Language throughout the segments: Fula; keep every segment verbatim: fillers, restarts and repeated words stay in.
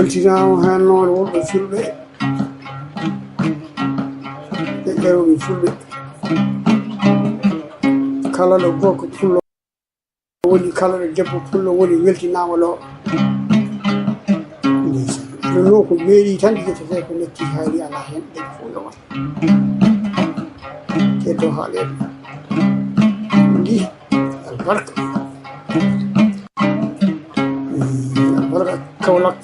Weltinaama heen noon wonɓe fulɓe e ƴeewɓe fulɓe. Kala ɗo gorko pullo woni, kala ɗo debbo pullo woni, weltinaama ɗo. Ndeysaan. Ɗum noon ko meeɗi tan, yetetee ko natti, haali alaa heen, ɗe fof yo waɗ. Keddoo haaleede. Ndi albarka. Albarka Kawlak.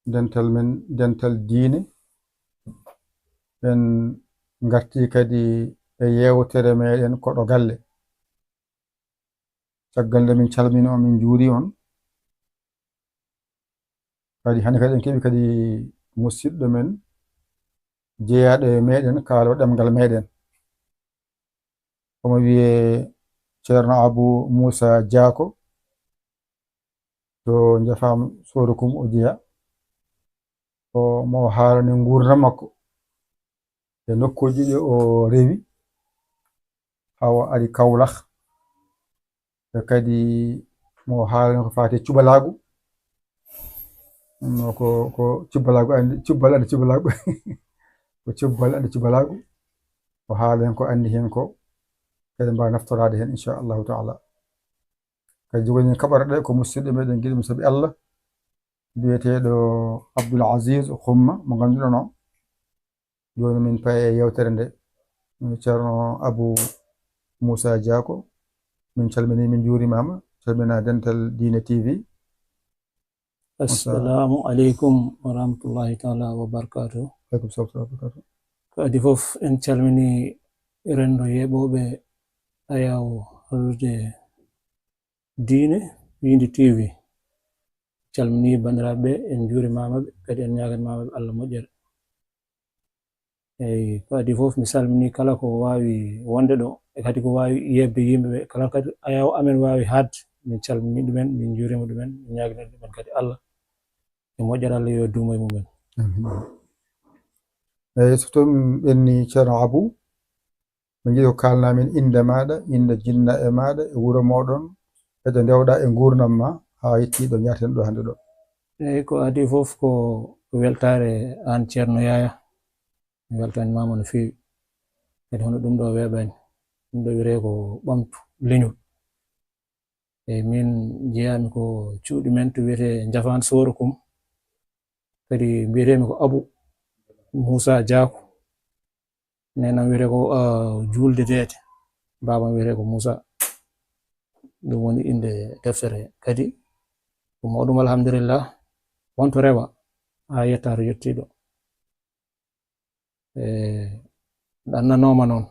Dental men, dental diine. En ngartii kadi e yeewtere meɗen Koɗo Galle. Caggal nde min calmini on, min njuuri on. Kadi hannde kadi en keɓi kadi musidɗo men jeyaaɗo e meɗen, kaalo ɗemngal meɗen. Omo wiyee Ceerno Abu Muusa Jaako, to Njafaam Soorukum o jeyaa. O mo haalani nguurndam makko e nokkuuji ɗi o rewi, haa o ari Kawlax. E kadi mo haalani ko faati e cubalaagu. Ɗum no ko, ko cubalaagu anndi, cubal anndi cubalaagu. Ko cubal anndi cubalaagu. O haala heen ko anndi heen ko, kadi mbaawa naftoraade heen, inchallahu taala. Kadi joganii kaɓorɗe ɗe ko musidɗo meɗen giɗo men sabi Allah, biyeteeɗo Abdoul Aziz Xumma, mo ngannduɗon o. Jooni min paye e yeewtere nde. Ceerno Abu Muusa Jaako, min calminii, min njuurimaama, calmina Dental Diine T V. Assalamu aleykum wa rahmatullahi taala wa barakaatu. Aleykum salam wa rahmatullahi wa barakaatu. Ko adii fof, en calminii renndo yeeɓooɓe Ayaawo Haaldude Diine, Wiindi T V. Calminii banndiraaɓe ɓe, en njuurimaama ɓe, kadi en ñaaganimaama ɓe Allah moƴƴere. Eyi, ko adii fof, mi salminii kala ko waawi wonde ɗo, e kadi ko waawi yeeɓde yimɓe ɓe, kala kadi Ayaawo amen waawi haaɗde, min calminii ɗumen, min njuuriima ɗumen, min ñaaginii ɗumen kadi Allah e moƴƴere, Allah yo duumo e mumen. Amin. Eyi, so tawii min ɓenni Ceerno Abu, min njiɗi ko kaalnaa min innde maaɗa, innde jinnaaɓe maaɗa, e wuro mooɗon, e to ndewɗaa e nguurndam maa, haa yettii ɗo njaaten ɗo hannde ɗo. Eyi, ko adii fof ko weltaare aan Ceerno Yaaya. Mi weltanimaama no feewi. Kadi hono ɗum ɗo weeɓaani. Ɗum ɗo wiyetee ko ɓamtu leñol. Eyi, min njeyaami ko cuuɗi men to wiyetee Njafaan Soorukum. Kadi mbiyeteemi ko Abu Muusa Jaako. Neenam wiyetee ko, ah, Juulde Deete. Baabam wiyetee ko Muusa. Ɗum woni innde deftere. Kadi ko mawɗum, alhamdulillah. Won to rewa, haa yettaa to yettii ɗo. E, ɗannanooma noon.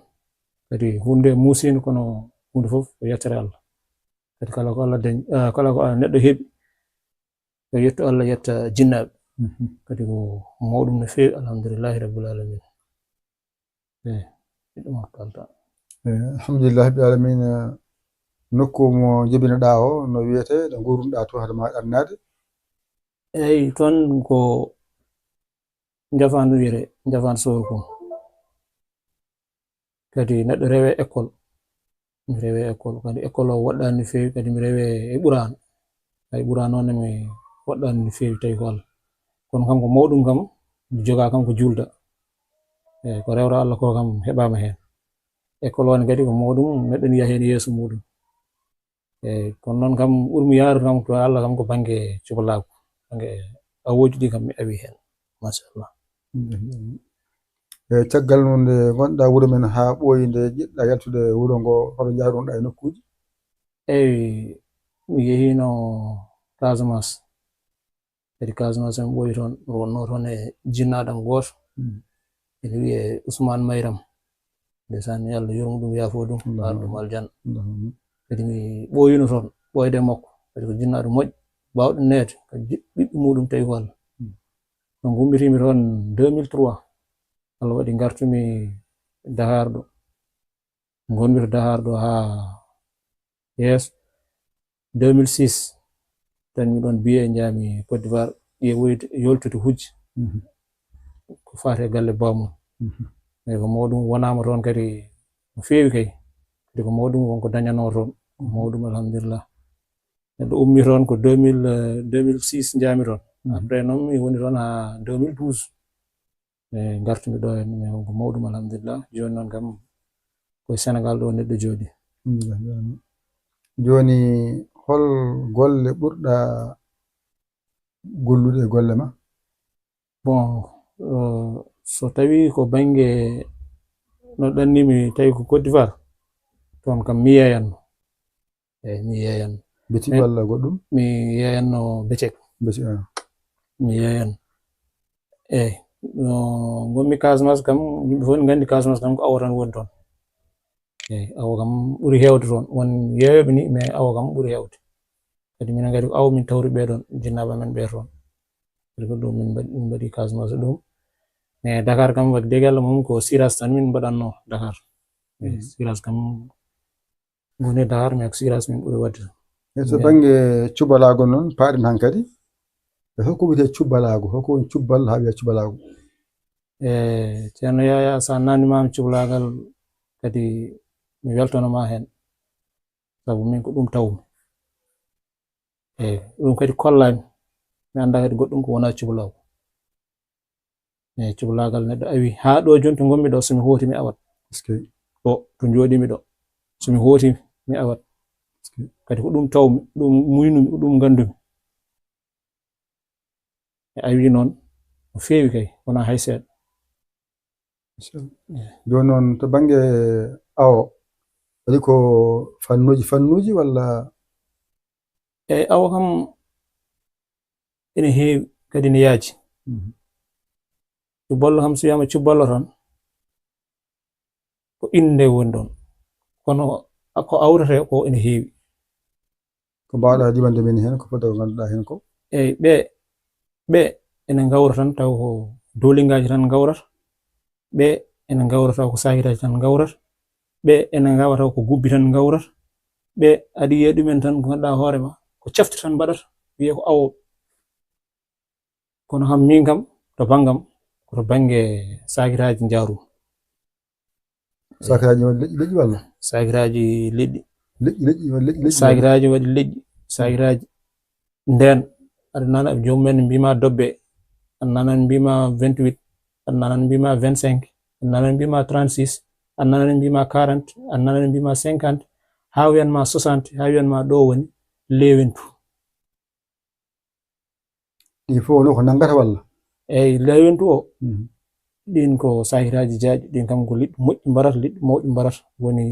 Kadi huunde muusiino, kono huunde fof ko yettere Allah. Kadi kala ko Allah dañ-, ah, kala ko, ah, neɗɗo heɓi, yo yettu Allah, yetta jinnaaɓe. Mhm. Kadi ko mawɗum no feewi, alhamdulillahi rabbil alamin. Eyi, ɗum o kalta. Eyi, alhamdulillahi rabbil alamin. Nokku mo jibinoɗaa o, no wiyetee, ɗo nguurnuɗaa to, hade ma ɗannaade? Eyi, toon ko Njafaan wiyetee, Njafaan Soorukum. Kadi neɗɗo rewee école. Mi rewee école. Kadi école o woɗɗaani no feewi, kadi mi rewee e Quraan. Hay Quraan noon mi woɗɗaani no feewi, tawi ko Allah. Kono kam ko mawɗum kam, mi jogaa kam ko juulda. Eyi, ko rewra Allah ko kam heɓaama heen. École o ne kadi ko mawɗum, neɗɗo ne yaha heen yeeso muuɗum. Eyi, kono noon kam, ɓurmi yahrude kam to Allah kam ko bannge cubalaagu, bannge awooji ɗi kam mi awii heen, machallah. Mhm. E caggal mum nde ngonɗaa wuro men haa ɓooyi, nde jiɗɗaa yaltude wuro ngo, hoto njahrunoɗaa e nokkuuji? Eyi, mi yehiino Casamance. Kadi Casamance, mi ɓooyi toon, mi wonnoo toon e jinnaaɗo am gooto. Mm. Ene wiyee Ousmane Mayram. Ndeysaan, yo Allah yurmo ɗum, yaafo ɗum, Allahumma ɓaar ɗum amin. Aljanna. Allahumma amin. Kadi mi ɓooyino toon, ɓooyde e makko. Kadi ko jinnaaɗo moƴƴo, baawɗo neede, kadi jiɗɗo ɓiɓɓe muuɗum tawi ko Allah. Mm. No ngummitii-mi toon deux mille trois. Allah waɗi ngartu-mi Dakar ɗo. Ngon-mi to Dakar ɗo haa yeeso. Deux mille six, dañmi ɗoon billet, njaami Côte d'Ivoire, ɗi e woyde yoltude hujji ko faati e galle bamum. Eyi, ko mawɗum wonaama toon kadi no feewi kay. Kadi ko mawɗum wonko dañanoo toon. Ko mawɗum, alhamdulillah. Neɗɗo ummi toon ko deux mille, euh, deux mille six njaami toon. Après noon mi woni toon haa deux mille douze. E ngartumi ɗo heen, mais wonko mawɗum, alhamdulillah. Jooni noon kam, ko e Senegal ɗo neɗɗo jooɗi. Alhamdulillah. Jooni, hol golle ɓurɗa gollude e golle ma? Bon, euh, so tawi ko bannge no ɗanni mi tawi ko Côte d'Ivoire, toon kam mi yeeyanno. Eyi, mi yeeyanno. Beti walla goɗɗum? Mi yeeyanno becek. Beti, ah. Mi yeeyanno. Eyi, no ngonmi Casamance kam, yimɓe fof ne nganndi Casamance kam ko awo tan woni toon. Eyi, awo kam ɓuri heewde toon. Won yeeyooɓe ni, mais awo kam ɓuri heewde. Kadi minen kadi ko awo min tawri ɓee ɗoon, jinnaaɓe amen ɓee toon. Kadi ko ɗum min mbaɗi, min mbaɗi Casamance ɗum. Mais Dakar kam, wadde degel mum ko siras tan min mbaɗatno Dakar. Eyi, siras kam ngoni Dakar, mais ko siras min ɓuri waɗde. E so bannge cubalaagu noon, paaɗen hankadi. E hokko wiyetee cubalaagu? Hokko woni cubal haa wiya cubalaagu? E Ceerno Yaya, so a nanndi maam cubalaagal, kadi mi weltono ma heen. Sabu min ko ɗum tawmi. Eyi, ɗum kadi kollaami. Mi anndaa kadi goɗɗum ko wonaa cubalaagu. Eyi, cubalaagal neɗɗo awi haa ɗo jooni to ngonmi ɗo, so mi hooti mi awat. Est-ce que? Ɗo, to njooɗimi ɗo. So mi hooti mi awat. Est-ce que? Kadi ko ɗum tawmi, ɗum muynumi, ko ɗum nganndumi. E awi noon, no feewi kay, wonaa hay seeɗa. Jooni noon, to bannge awo, waɗi ko fannuuji, fannuuji walla? Eyi, awo kam ene heewi, kadi ne yaaji. Mhm. Cubballo kam, so wiyaama cubballo tan, ko innde woni ɗoon. Kono ko awretee ko ene heewi. Ko mbaawɗaa limande min heen, ko fodde ko ngannduɗaa heen ko? Eyi, ɓe, ɓe ene ngawra tan, taw ko doolingaaji tan ngawrata. Ɓe ene ngawra taw ko saakitaaji tan ngawrata. Ɓe ene ngawra taw ko gubbi tan ngawrata. Ɓe aɗa yiya ɗumen tan ko ngannduɗaa hoore ma, ko cafte tan mbaɗata, wiyee ko awooɓe. Kono kam, min kam, to banngam, ko to bannge saakitaaji njaarumi. Saakitaaji waɗi leƴƴi, leƴƴi walla? Saakitaaji leƴƴi. Leƴƴi, leƴƴi, waɗi leƴƴi, leƴƴi walla? Saakitaaji waɗi leƴƴi, saakitaaji. Ndeen, aɗa nana joomum en mbiima dobbe, aɗa nana en mbiima vingt-huit, aɗa nana en mbiima vingt-cinq, aɗa nana en mbiima trente-six, aɗa nana en mbiima quarante, aɗa nana en mbiima cinquante, haa wiyan ma soixante, haa wiyan ma ɗo woni leewentu. Ɗi fof woni ko nanngata walla? Eyi, leewentu o. Mhm. Ɗin ko saakitaaji jaaƴi, ɗin kam ko liɗɗi moƴƴi mbarata, liɗɗi mawɗi mbarata. Woni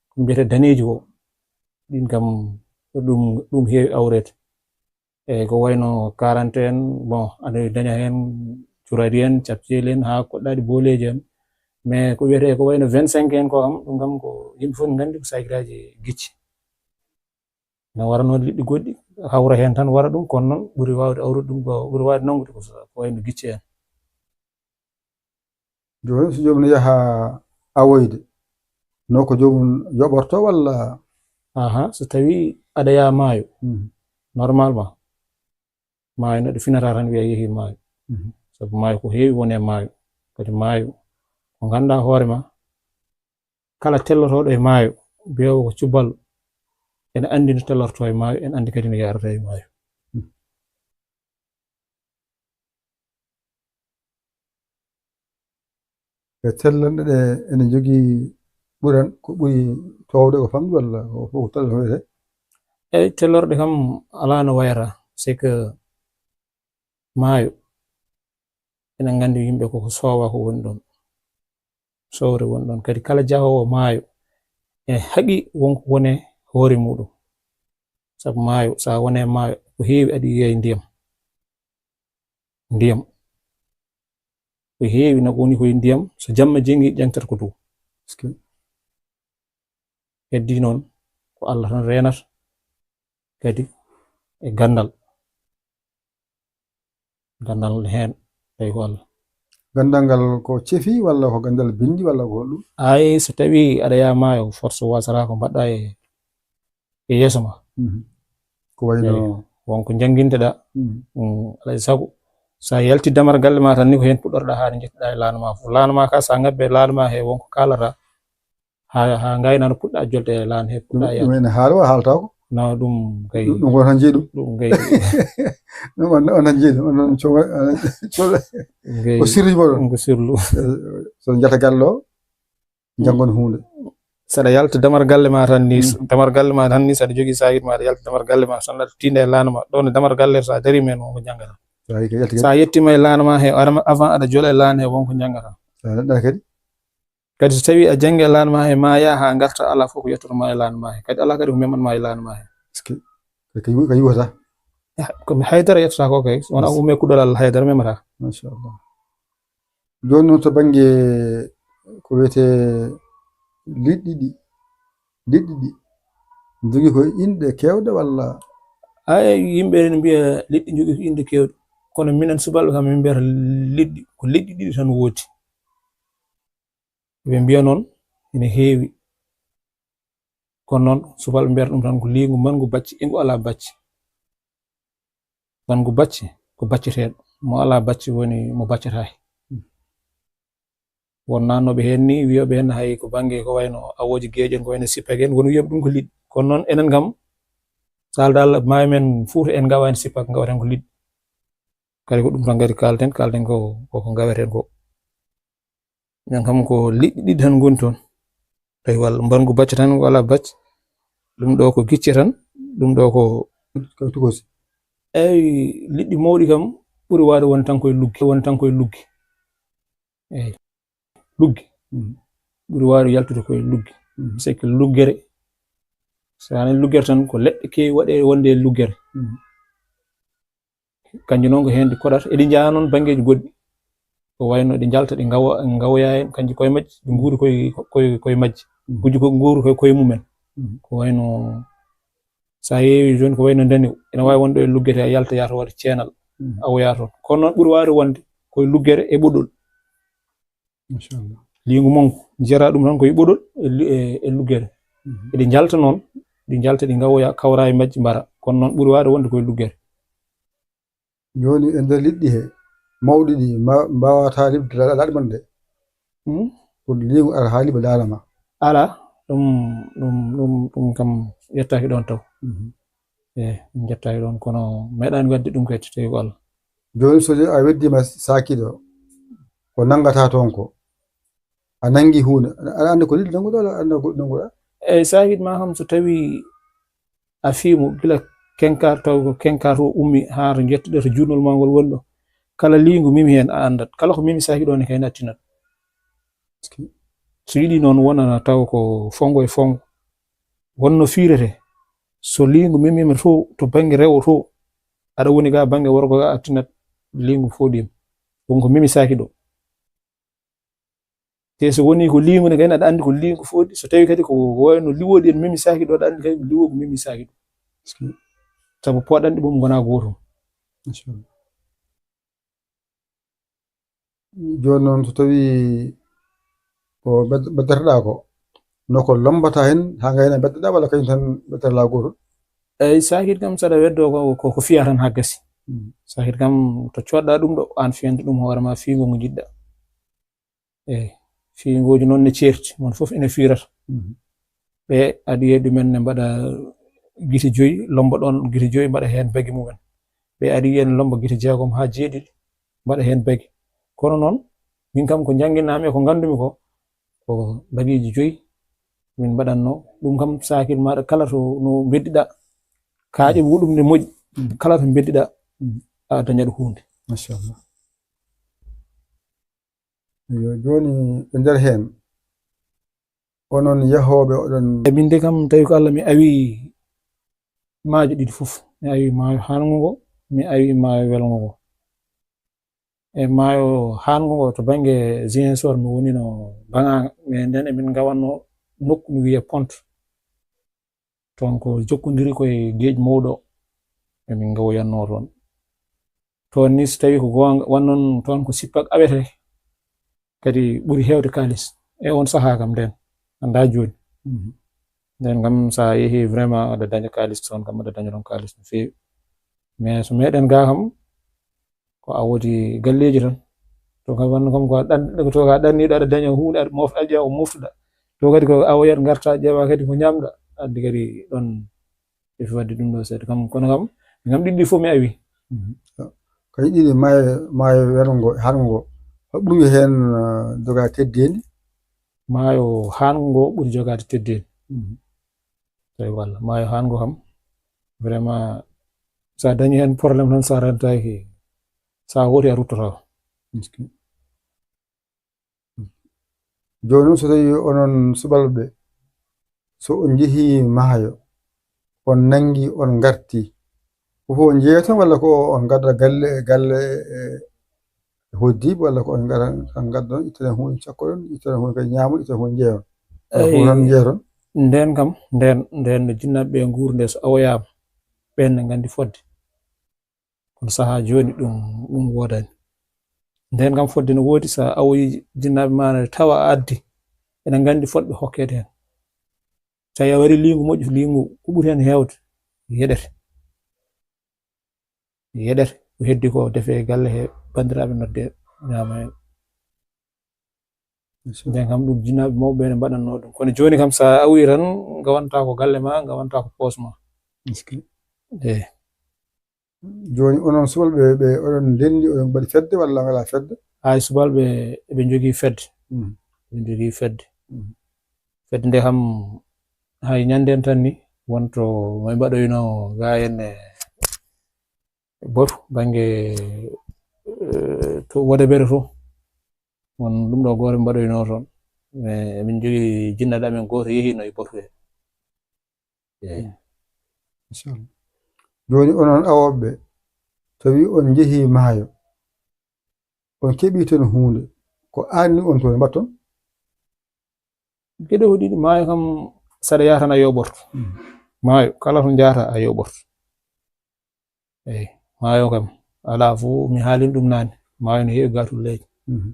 ko mbiyetee daneeji ko. Ɗin kam ko ɗum, ɗum heewi awreede. Eyi, ko wayno quarante en, bon, aɗa daña heen curaɗi en, capceeli en, haa koɗɗaaɗi booleeji en. Mais ko wiyetee ko wayno vingt-cinq en ko kam, ɗum kam ko yimɓe fof ne nganndi ko saakitaaji gicci. No wara noon liɗɗi goɗɗi, hawra heen tan wara ɗum, kono noon ɓuri waawde awrude ɗum ko, ɓuri waawde nanngude ko, ko wayno gicce en. Jooni so joomum no yaha awoyde, no ko joomum yoɓorto walla? Aha, so tawii aɗa yaha maayo, mhm, normalement, maayo neɗɗo finata tan wiya yehi maayo. Mhm. Sabu maayo ko heewi woni e maayo. Kadi maayo ko ngannduɗaa hoore ma, kala tellotooɗo e maayo, biyoowo ko cuballo, ene anndi no tellortoo e maayo, ene anndi kadi no yaarata e maayo. E tellorɗe ɗe ene njogii ɓuran, ko ɓuri toowde ko famɗi walla ko fof ko tellorɗe wiyetee? Eyi, tellorɗe kam alaa no wayata, c'est que maayo, enen nganndi yimɓe koko soowa ko woni ɗoon. Sowre woni ɗoon. Kadi kala jahoowo maayo, ene haɗi wonko woni e hoore muuɗum. Sabu maayo, so a woni e maayo, ko heewi aɗa yiya e ndiyam. Ndiyam. Ko heewi na woni koye ndiyam, so jamma jenngi ƴeŋtata ko dow. Est-ce que? Heddii noon, ko Allah tan reenata, kadi e ganndal. Ganndal heen, tawi ko Allah. Ganndal ngal ko cefi walla ko ganndal binndi walla ko holɗum? Ay, so tawii aɗa yaha maayo, force wasata ko mbaɗɗa e, e yeeso ma. Mhm. Ko wayno, eyi, Wonko njannginteɗaa. Mm. Mm, alaa e sago, so a yalti damar galle ma tan ni, ko heen puɗɗorɗaa haa nde njettiɗaa e laana ma fof. Laana ma ka, so a ngabbe laana ma he, wonko kaalata haa, haa ngayna no puɗɗa jolde e laana he, puɗɗa ɗum yaade. Ene haala wa haalta ko? No, ɗum kay. Ɗum, ɗum ko tan jeyi ɗum. Ɗum kay. Ɗum on, on tan jeyi ɗum. On, on cowa, on cowa. Ɗum kay. Ko sirluji moɗon. Ɗum ko sirlu. Eh, so njata galle o, njanngon huunde. Saɗa yalta damar galle ma tan ni, mm, damar galle ma tan ni, saɗa jogii saakit ma, aɗa yalta damar galle ma tan, aɗa tiinde e laana ma. Ɗon e damar galle, so a darii men, wonko njanngata. Sa yalti kadi. Sa yettiima e laana ma he, ara-, avant aɗa jola e laana he, wonko njanngata. Sa neɗɗa kadi. Kadi so tawii a janngi e laana ma he, ma yaha haa ngarta, alaa fof ko yettoto ma e laana ma he. Kadi alaa kadi ko memat ma e laana ma he. Est-ce que, kay, kay, kay yiwata? Ah, ko mi haydara yettata ko kay. Wona. Yes. Umme kuɗol Allah, haydara memata. Machallah. Jooni noon to bannge ko wiyetee liɗɗi ɗi, liɗɗi ɗi, njogii ko inɗe keewɗe walla? Ay, yimɓe ene mbiya liɗɗi njogii ko inɗe keewɗe. Kono minen subalɓe kam, min mbiyata liɗɗi, ko liɗɗi ɗiɗi tan woodi. Ɓe mbiya noon ene heewi. Kono noon, subalɓe mbiyata ɗum tan ko liingu manngu bacci, e ngu alaa bacci. Manngu bacci ko bacceteeɗo, mo alaa bacci woni mo baccataake. Won naatnooɓe heen ni, wiyooɓe heen hay ko bannge ko wayno awooji geeƴi en, ko wayno sippagen, won wiyooɓe ɗum ko liɗɗi. Kono noon, enen kam, so Alla daal maayo men Fuuta, en ngawaani sippak, ngawaten ko liɗɗi. Kadi ko ɗum tan kadi kaalten, kaalten ko, ko, ko ngaweten ko. Ɓen kam ko liɗɗi ɗiɗi tan ngoni toon. Tawi walla mbarngu bacce tan, walla bacce. Ɗum ɗo ko gicce tan, ɗum ɗo ko, ko tukosi. Eyi, liɗɗi mawɗi kam ɓuri waawde won tan koye luggi, won tan koye luggi. Eyi, luggi. Mm. Ɓuri waawde yaltude koye luggi. Mm. C'est que luggere, so a nani luggere tan, ko leɗɗe keewi waɗe wonde e luggere. Mm. Kanji noon ko heen ɗi koɗata. Eɗi njaha noon banngeeji goɗɗi. Ko wayno ɗi njalta, ɗi ngawa-, ngawoya heen, kanji koye majji, ɗi nguuri koye, koye, koye majji. Mm. Kujji ko nguuri koye, koye mumen. Mm. Ko wayno, so a ƴeewi jooni ko wayno ndaniw, ene waawi wonde e luggere, a yalta, yahata waɗa ceenal, mm, awoya toon. Kono noon ɓuri waawde wonde koye luggere e ɓoɗol. Machallah. Liingu monko, njiyata ɗum tan ko e ɓoɗol e li-, e, e luggere. Mhm. Eɗi njalta noon, ɗi njalta, ɗi ngawoya, kawra e majji, mbara. Kono noon ɓuri waawde wonde koye luggere. Jooni e nder liɗɗi he, mawɗi ɗi, ma-, mbaawata liɓde la-, laaɗe mon ɗe? Hmm? Ko liingu ara haa liɓa laana ma? Alaa, ɗum, ɗum, ɗum, ɗum kam yettaaki ɗoon taw. Mhm. Eyi, min njettaaki ɗoon, kono meeɗaani waɗde ɗum kadi, tawi ko Allah. Jooni, so a weddiima saakiiɗo, ko nanngata toon ko, a nanngi huunde, aɗa anndi ko liɗɗi nannguɗaa, aɗa anndi ko goɗɗi nannguɗaa? Eyi, saakiiɗo ma kam, so tawii a fii mo gila kenkaar, taw ko kenkaar to ummi haa to njettuɗaa to juutnol maa ngol woni ɗo. Kala liingu memi heen, a anndat. Kala ko memi saakiiɗo ne, kay nattinat. So yiɗi noon wonana taw ko fonngo e fonngo. Wonno fiirete, so liingu memiima to, to bannge rewo to, aɗa woni ga bannge worgo ga, a tinat liingu fooɗiima. Ɗum ko memi saaki ɗo. Te so woni ko liingu ne, kayne aɗa anndi ko liingu fooɗi. So tawi kadi ko wayno liwoɗi en memi saaki ɗo, aɗa anndi kadi ko liwogu memi saaki ɗo. Sabu poɗanɗe mum ngona gootum. Machallah. Jooni noon, so tawii ko bed-, beddateɗaa ko, no ko lombata heen, haa ngayna beddoɗaa, walla kañum tan beddateɗaa gooto? Eyi, saakit kam, saɗa weddoo ko, ko, ko fiyaa tan haa gasi. Mm. Saakit kam, to coɗɗaa ɗum ɗo, aan fiyande ɗum hoore ma, fiingo ngo njiɗɗaa. Eyi, fiingooji noon ne ceerti, mon fof ene fiirata. Mhm. Ɓe adiyee ɗumen ne mbaɗa gite joyi, lomba ɗoon gite joyi, mbaɗa heen bagi mumen. Ɓe adiyee ne lomba gite jeegom haa jeeɗiɗi, mbaɗa heen bagi. Kono noon, min kam ko njannginaa-mi e ko nganndumi ko, ko bagiiji joyi min mbaɗatnoo. Ɗum kam, saakit maaɗa kala to no mbeddiɗaa, kaaƴe muɗum ne moƴƴi, mm, kala to mbeddiɗaa, mm, a dañat huunde. Machallah. Eyyo, jooni e nder heen, onon yahooɓe oɗon. E min de kam, tawi ko Allah mi awi maaje ɗiɗi fof. Mi awi maayo haango ngo, mi awi maayo welgo ngo. E maayo haango ngo to bannge Ziguinchor mi wonino Banganga, mais nden emin ngawanno nokku no wiyee Pont. Toon ko jokkondiri koye geeƴi mawɗi, emin ngawoyannoo toon. Toon ni, so tawii ko goonga, wonnoon toon ko sippak awetee, kadi ɓuri heewde kaalis e oon sahaa kam ndeen, anndaa jooni. Mhm. Ndeen kam, so a yehii vraiment, aɗa daña kaalis toon kam, aɗa daña toon kaalis no feewi. Mais so meɗen ga kam, ko a wodi galleji tan. To kam wanno kam ko a ɗan-, to ka ɗanniɗo aɗa daña huunde, aɗa mofta, aɗa ƴeewa moftuɗa. To kadi ko awoyat ngarta ƴeewa kadi ko ñamɗa. Addi kadi ɗon ɓe fi wadde ɗum ɗo seeɗa. Kam, kono kam, kam ɗiɗi ɗi fof mi awi. Mhm. Kadi ɗiɗi maayo, maayo welo ngo, hango ngo. Ko ɓuri heen, eh, joga teddeendi? Maayo hango ngo ɓuri jogaade teddeendi. Mhm. Tawi walla maayo hango kam, vraiment, sa dañi heen problème tan, sa rentaki, sa woti a ruttoto. Miskin. Jooni noon, so tawii onon subalɓe, so on njehii maayo, on nanngi, on ngarti, ko fof on njeeyata, walla ko on ngadda galle, galle e, e hoddiiɓe, walla ko on ngara tan ngadda, on ittana huunde, cakkoɗon, ittana huunde kadi ñaamon, ittana huunde njeeyon? Walla ko tan njeeton? Ndeen kam, ndeen, ndeen no jinnaaɓe ɓe nguuri nde, so awoyaama, ɓeen ne nganndi fodde. Kono sahaa jooni ɗum, ɗum woodani. Ndeen kam fodde no woodi, so a awoyi jinnaaɓe ma ne tawa a addi, ene nganndi fodɓe hokkeede heen. So tawi a wari liingu moƴƴo, liingu ko ɓuri heen heewde, yeɗete. Yeɗete. Ko heddi ko defe e galle he, banndiraaɓe nodde, ñaama heen. Ndeen kam ɗum jinnaaɓe mawɓe ɓe ne mbaɗatnoo ɗum. Kono jooni kam so a awoyi tan, ngawantaa ko galle ma, ngawantaa ko poos ma. Miskin. Eey. Jooni onon subalɓe ɓe, oɗon ndenndi, oɗon mbaɗi fedde walla ngalaa fedde? Hay subalɓe eɓe njogii fedde. Mm. Eɓe njogii fedde. Mm. Fedde nde kam hay ñannden tan ni, wonto may mbaɗoyno ga en e Botu, bannge, eh, to Wodebere to. Won ɗum ɗo goore mbaɗoyno toon. Mais emin njogii jinnaaɗo amen gooto yehiino e Botu he. Eey. Inchallah. Jooni onon awooɓe, tawi on njehii maayo, on keɓii toon huunde, ko aanni on toon mbaɗton? Geɗe ko ɗiɗi, maayo kam, saɗa yaha tan a yooɓorto. Mm. Maayo, kala to njahata a yooɓorto. Eey, maayo kam, alaa fof, mi haalin ɗum naane. Maayo no heewi gaatulleeji. Mhm.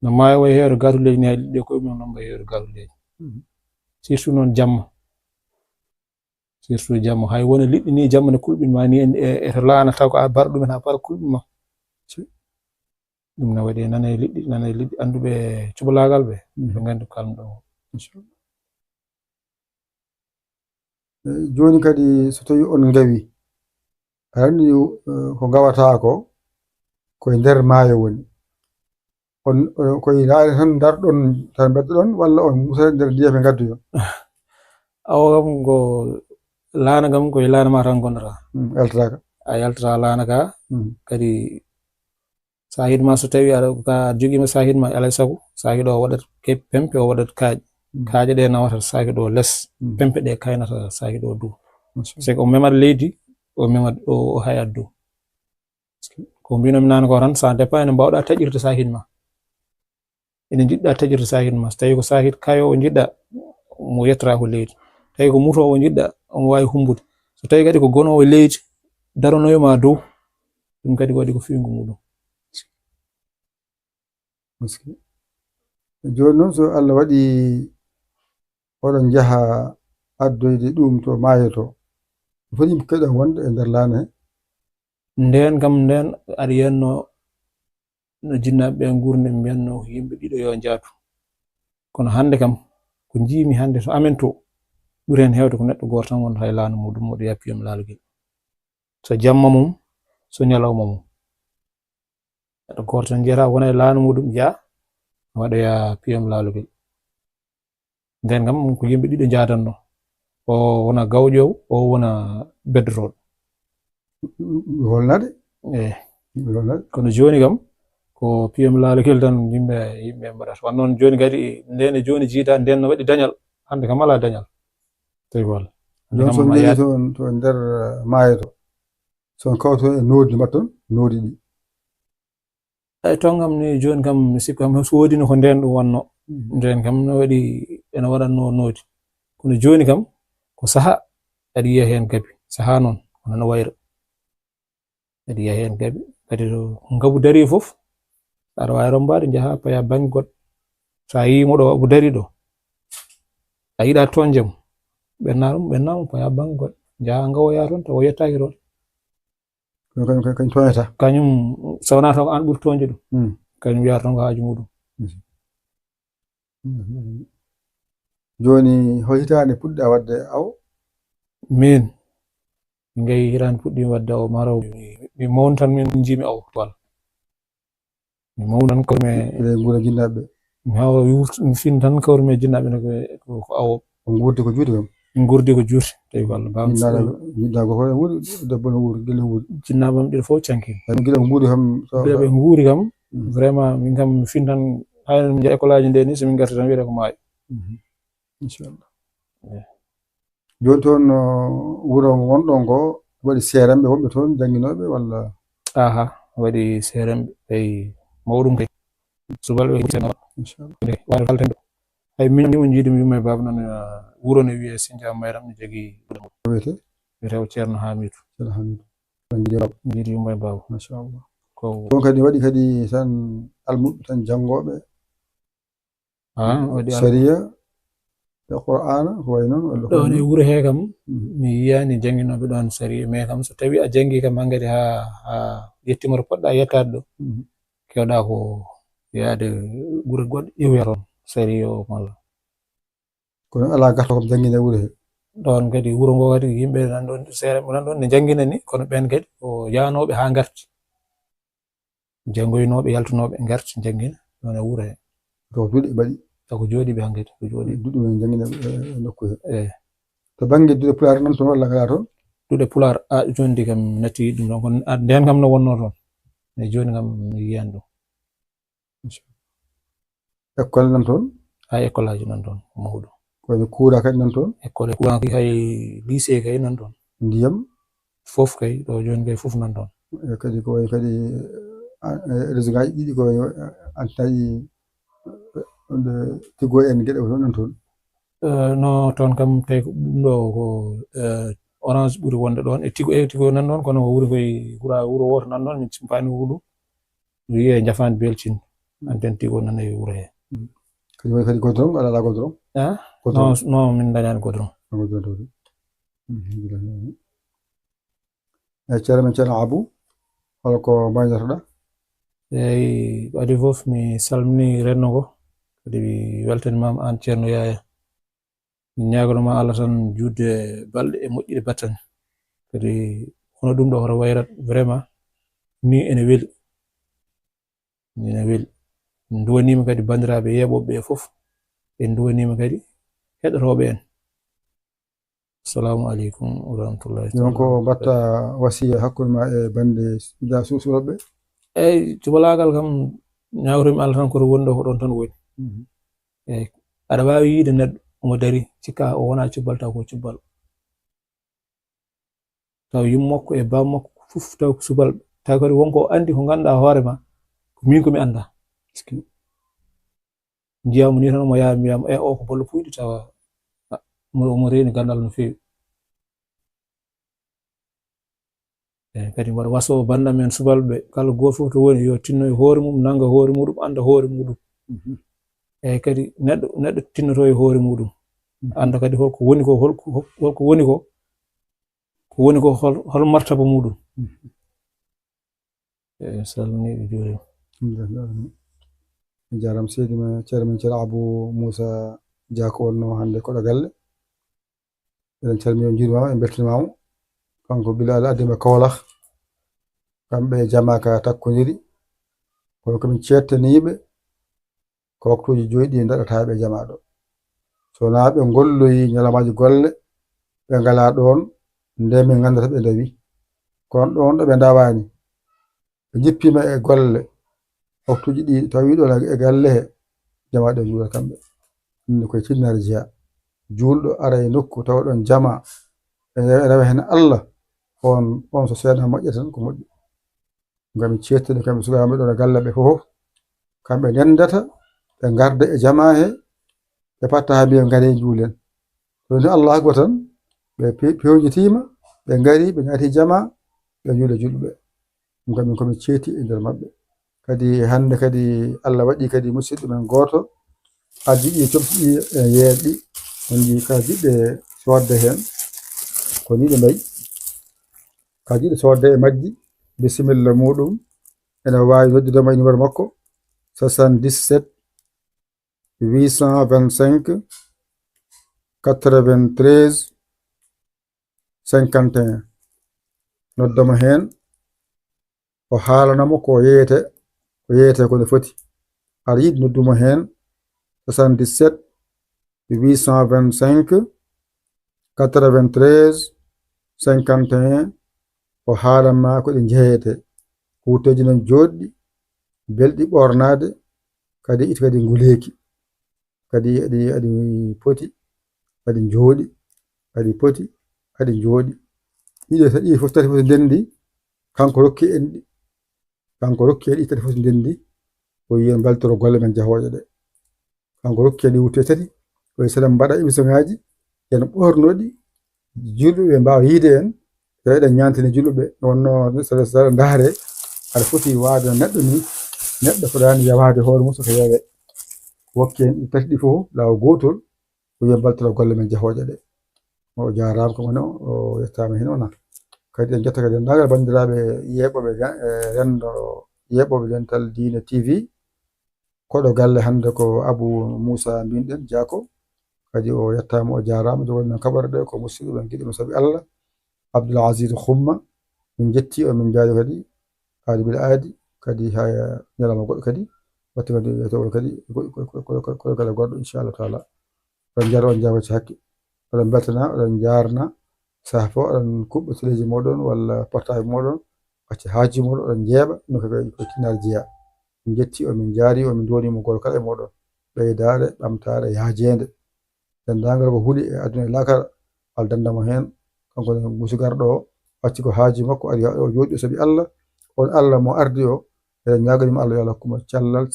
No maayo wayi heewde gaatulleeji ni, hay liɗɗi e koye mum noon mbayi heewde gaatulleeji. Mhm. Surtout noon jamma. Surtout jamma. Hay wona liɗɗi ni jamma ne kulɓin ma ni, en, e, e to laana taw ko a bar ɗumen haa bar kulɓin ma. Si. Ɗum ne waɗi nana e liɗɗi, nana e liɗɗi annduɓe cubalaagal ɓe. Mhm. Ɓe nganndi ko kalmi ɗo. Inchallah. Eh, jooni kadi, so tawii on ngawi, aɗa anndi, eh, ko ngawataa ko, ko e nder maayo woni. On, on, ko e laana tan ndarɗon, tan mbeddoɗon, walla on musata nder ndiyam e ngaddoyon? Awa kam ko laana kam, ko e laana ma tan ngonɗaa. Mm, yaltataaka. A yaltataa laana ka, mm, kadi Saahid ma, so tawi aɗa, ka jogiima saahid ma, alay sago, saahid o waɗat ke-, pempe, o waɗat kaaƴe. Mm. Kaaƴe ɗe nawata saahid o les, mm, pempe ɗe kaynata saahid o dow. Machallah. C'est que o memat leydi, o memat, o, o hayat dow. Ko mbinomi nane ko tan, ça dépend ene mbawɗa taƴirde saahid ma. Ene njiɗɗa taƴirde saahid ma. So tawi ko saahid kayo o njiɗɗa, mo yettata ko leydi. Tawi ko muto o njiɗɗa, omo waawi humbude. So tawi kadi ko gonoowo leydi, daranoyo ma dow, ɗum kadi waɗi ko fiyngu muɗum. Parce que jooni noon, so Allah waɗi oɗon njaha addoyde ɗum to maayo to, foti yimɓe keɗon wonde e nder laana he? Ndeen kam, ndeen aɗa yiyanno no jinnaaɓe ɓe nguurndi, ɓe mbiyatno ko yimɓe ɗiɗo yo njaatu. Kono hannde kam, ko njiimi hannde to amen to, ɓuri heen heewde ko neɗɗo gooto tan wonata e laana muɗum, oɗo yaha piyom laalogel. So jamma mum, so ñalawma mum. Neɗɗo gooto tan njiyata wona e laana muɗum, yaa, waɗoya piyom laalogel. Ndeen kam ko yimɓe ɗiɗo njaadanno. O wona gawƴoowo, o wona beddotooɗo. Holnade? Eey. Holnade? Kono jooni kam, ko piyom laalogel tan yimɓe, yimɓe mbaɗata. Wano noon jooni kadi, ndeen e jooni jiida, ndeen no waɗi dañal. Hannde kam alaa dañal. Tawi ko Allah. Jooni so njehii to, to nder, eh, maayo to, so on kawto e noodi mbaɗton, noodi ɗi. Eyi, toon kam ni, jooni kam, mi sikku kam, so woodino ko ndeen ɗum wonno. Mhm. Ndeen kam no waɗi, ene waɗatno noodi. Kono jooni kam, ko saha, aɗa yiya heen gabi. Saha noon, kono no wayra. Aɗa yiya heen gabi. Kadi to ngabu darii fof, aɗa waawi rommbaade, njaha paya bannge goɗɗo. So a yii mo ɗo, mo darii ɗo, a yiɗa toon jam, ɓenna ɗum, ɓenna mo, paya bannge goɗɗo. Njaha ngawoya toon, tawa o yettaaki toon. Kañum, kañum, kañum tooñata. Kañum, so wonaa taw ko aan ɓuri tooñde ɗum. Hmm. Kañum wiyata tan ko haaju muɗum. Hmm. Jooni, hol hitaande puɗɗa waɗde awo? Min, min kay hitaande puɗɗiimi waɗde awo, maro mi, mi mawni tan, min njiimi awo, walla. Mi mawni tan, kawrumi e Eɗen nguura jinnaaɓe. Mi hawa yuurt-, mi fin tan, kawrumi e jinnaaɓe, ne ko, ko, ko awo. On nguurdi ko juuti kam? Min nguurdi ko juuti, tawi ko Allah baaɗo. Min naala, jinnaaɗo gooto ne wuuri, debbo ne wuuri, gila wuuri. Jinnaaɓe am ɗiɗo fof canki. Tawi gila ɓe nguuri kam, so gila ɓe nguuri kam, mm, vraiment, min kam, mi fin tan, hay no min njaha école aji nde ni, so min ngarti tan, wiyata ko maayo. Mhm. Inchallah. Eh. Jooni toon, no wuro wonɗon ngo, waɗi seeremɓe wonɓe toon, jannginooɓe walla? Aha, waɗi seeremɓe, ɓay mawɗum kay. Subalɓe kay seeremɓe. Inchallah. Nde, wano kalten ɗo. Ay, min ni on njiidi mi yumma e baaba noon, ah, wuro ne wiyee Sindia Mayram, ne jogii wuro mum. Ko wiyetee? Wiyetee ko Ceerno Hamidou. Ceerno Hamidou. On njiidi baaba. Njiidi yumma e baaba. Machallah. Ko ɗon kadi waɗi kadi tan almuɓɓe tan janngooɓe. Ah, waɗi al- Sariya, e Qur'aana, ko wayi noon, walla ko ɗoon wayi e noon? Wuro hee kam, mhm, mi yiyaani jannginooɓe ɗoon sariya, mais kam so tawii a janngii kam hankadi haa, haa yettiima to poɗɗaa yettaade ɗo, mhm, keewɗaa ko yaade gure goɗɗe ƴeewoya toon sariya o malla. Kono alaa garto kam janngina e wuro hee? Ɗoon kadi wuro ngo kadi yimɓe nan ɗoon, seeɗa ɓe nan ɗoon ne janngina ni, kono ɓeen kadi ko yaanooɓe haa ngarti. Janngoynooɓe, yaltunooɓe, ngarti, njanngina, ɗoon e wuro hee. Ko duɗe mbaɗi? Ko jooɗiiɓe hankadi, ko jooɗiiɓe. Duɗe men njanngina, eh, nokku hee. Eh. To bannge duɗe Pulaar nan toon walla ngalaa toon? Duɗe Pulaar, a, jooni de kam natti ɗum ɗoon, kono, a, ndeen kam no wonnoo toon. Mais jooni kam mi yiyaani ɗum. École nan toon? Hay école aji nan toon, ko mawɗo. Ko woni courant kadi nan toon? École e courant kay, hay lycée kay nan toon. Ndiyam? Fof kay, ɗo jooni kay fof nan toon. E kadi ko wayi kadi, eh, an-, eh, réseau ngaji ɗiɗi ko wayi, eh, antenne, eh, ɗo Tigo en geɗe fof nan toon? Eh, no toon kam tawi ko ɗum ɗo ko, eh, Orange ɓuri wonde ɗoon, e Tigo, e Tigo nan ɗoon, kono ko wuro koye wura-, wuro wooto nan ɗoon, min cimpaani ko ɗum. Wiyee Njafaandi Belcin, antenne Tigo nana e wuro hee. Mm. Kadi woni kadi goudron, aɗa alaa goudron? Ah? Goudron. Non, non, min ndañaani goudron. Goudron tawde. Mhm. Eyi, ceerno men, ceerno Abou, hol ko mbaynortoɗaa? Eyi, ko adii fof, mi salminii renndo ngo, kadi mi weltaniima aan, ceerno Yaya. Min ñaaganoo ma Allah tan juutde balɗe e moƴƴude battane. Kadi hono ɗum ɗo hoto wayrat vraiment, ni ene weli. Ni ene weli. En nduwaniima kadi banndiraaɓe yeeɓooɓe ɓe fof. En nduwaniima kadi heɗotooɓe en. Assalamu aleykum wa rahmatullahi taala wa barakatuh. Donc, mbaɗta wasiya hakkunde ma e bannde su-, su-, subalɓe? Eyi, cubalaagal kam, ñaawtoo-mi Allah tan ko to woni ɗo, ko ɗoon tan woni. Mhm. Eyi, aɗa waawi yiyde neɗɗo, omo darii, cikkaa o wonaa cubbal, taw ko cubbal. Taw yumma makko e baaba makko fof taw ko subalɓe. Taw kadi won ko o anndi ko ngannduɗaa hoore ma, ko miin ko mi anndaa. Est-ce que njiyaa mo nii tan omo yaha, mbiyaa mo, "E, o ko bollo puyɗi," tawa, a, omo, omo reeni ganndal no feewi. Eyi, kadi mbaɗa wasoo bannda men subalɓe ɓe, kala gooto fof to woni, yo tinno e hoore mum, nannga hoore muɗum, annda hoore muɗum. Mhm. Eyi, kadi neɗɗo, neɗɗo tinnoto e hoore muɗum. Mhm. Annda kadi holko woni ko, holko, holko woni ko, ko woni ko, hol, hol martaba muɗum. Mhm. Eyi, salminiiɓe, juuriima. Alhamdulillah. A jaaraama seydi men, ceerno men, ceerno Abou Moussa Dia ko wonnoo hannde koɗo galle. Eɗen calmini mo, njuuriima mo, en mbeltaniima mo. Kanko Bilal addiima Kawlax. Kamɓe e jamaa ka takkondiri. Kono ko min ceettaniiɓe. Ko waktuuji joyi ɗi ndaɗataa ɓe jamaa ɗo. So wonaa ɓe ngolloyi ñalawmaaji golle, ɓe ngalaa ɗoon, nde min nganndata ɓe ndawi. Kono ɗoon ɗo ɓe ndawaani, ɓe njippiima e golle, waktuuji ɗi tawi ɗoon e galle he, jamaa ɗo juula kamɓe. Ɗum ne koye tinnaare jeyaa. Juulɗo ara e nokku tawa ɗoon jamaa, e rewa heen Allah, on, on so seeɗa moƴƴata tan ko moƴƴi. Ngam ceettude kamɓe sukaaɓe ɗo e galle ɓe fof, kamɓe ndenndata, ɓe ngarda e jamaa he, ɓe patta haa mbiya, "Ngaree njuulen." So ni Allah akbar tan, ɓe pe-, peewnitiima, ɓe ngari, ɓe naati jamaa, ɓe njuula juulɓe. Ɗum kam min ko min ceeti e nder maɓɓe. Kadi hannde kadi Allah waɗi kadi musidɗo men gooto, addi ɗi, comti ɗi e yeeɗi, on njii ka jiɗde soodde heen, ko ni ɗe mbayi. Ka jiɗde soodde e majji, Bisimilla muɗum, ene waawi noddude ma e numéro makko, soixante-dix-sept, huit cent vingt-cinq, quatre-vingt-treize, cinquante et un. Noddoma heen, o haalana mo ko yeeyete, ko yeeyete ko no foti. Aɗa yiɗi noddumo heen, soixante-dix-sept, huit cent vingt-cinq, quatre-vingt-treize, cinquante et un, o haalan ma ko ɗi njeeyete. Ko wutteeji noon jooɗɗi, belɗi ɓoornaade, kadi ita kadi nguleeki. Kadi aɗi, aɗi poti, aɗi njooɗi, aɗi poti, aɗi njooɗi. Ɗiɗo, ɗi fof tati fof so ndenndi, kanko rokki en ɗi. Kanko rokki en ɗi tati fof so ndenndi, o wiyi en mbeltoro golle men jahooje ɗe. Kanko rokki en ɗi wutte tati, o wiyi so eɗen mbaɗa émission ŋaaji, yen ɓoorno ɗi, julɓe ɓe mbaawa yiide en, so eɗen ñaantini julɓe ɓe. Wonno so, so, so ndaare, aɗa foti waade neɗɗo ni, neɗɗo fotaani yawaade hoore mum so ko yawee. Wokki en ɗi tati ɗi fof, laawol gootol, o wiya mbaltoro golle men jahooje ɗe. O jaaraama, ko woni o, o yettaama heen ona. Kadi en njetta kadi denndaangal banndiraaɓe yeeɓooɓe ga-, e renndo yeeɓooɓe Dental Diine T V, koɗo galle hannde ko Abou Moussa mbinɗen, Diako. Kadi o yettaama, o jaaraama. Jogori men kaɓore ɗe ko musidɗo men giɗo men sabi Allah, Abdoul Aziz Khouma. Min njetti o, min njaari kadi aadi bil aadi, kadi haa ñalawma goɗɗo kadi, watti kadi yettogol kadi goɗɗo, ko, ko, ko, ko, ko galle goɗɗo, inchallahu taala. Oɗon njaara, on njaafo hakke. Oɗon mbeltana, oɗon njaarna, saha fof oɗon kuɓɓa teleeji mooɗon walla portable mooɗon, wacca haaju mooɗon, oɗon njeeɓa, no ko, ko tinnaare jeyaa. Min njetti o, min njaari o, min nduwanii mo gooto kala e mooɗon. Ɓeydaare, ɓamtaare, yaajeende. Denndaangal ko huli e aduna e laakara, Allah dannda mo heen. Kanko ne musugarɗo o, wacci ko haaju makko, ari o jooɗi o sabi Allah. On Allah mo ardi o, eɗen ñaagonii mo Allah yo Allah hokku mo cellal.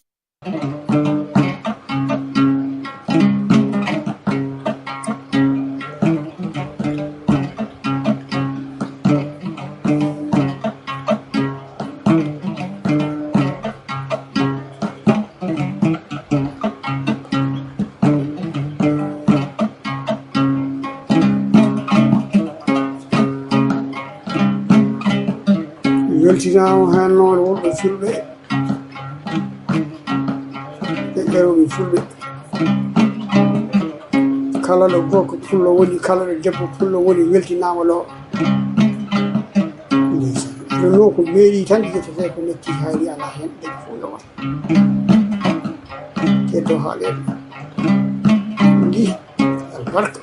Weltinaama heen noon wonɓe fulɓe. Ɓe ɓeeɗo ɓe fulɓe. Kala ɗo gorko pullo woni, kala ɗo debbo pullo woni, weltinaama ɗo. Ndeysaan. Ɗum ɗo ko meeɗi tan, yetetee ko metti, hayri alaa heen, ɓe fof yo waɗ. Teddo haaɗeede. Ndi albarka.